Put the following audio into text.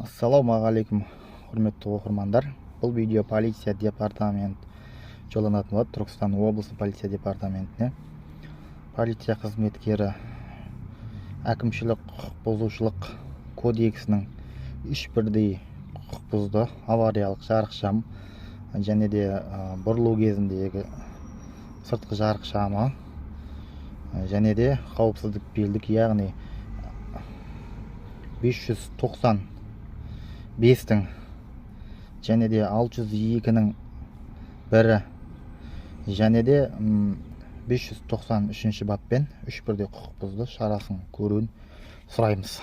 Ассалаумағалейкум, құрметті оқырмандар! Бұл видео полиция департамент жолданатын болады, Түркістан облысы полиция департаментіне. Полиция қызметкері әкімшілік құқық бұзушылық кодексінің үш бірдей құқық бұзды: авариялық жарықшам және де бұрылу кезіндегі сыртқы жарықшамы және де қауіпсіздік белдік, яғни 595-тің және де 602-нің бірі және де 593 баппен үш бірдей құқық бұзды. Шарасын көруін сұраймыз.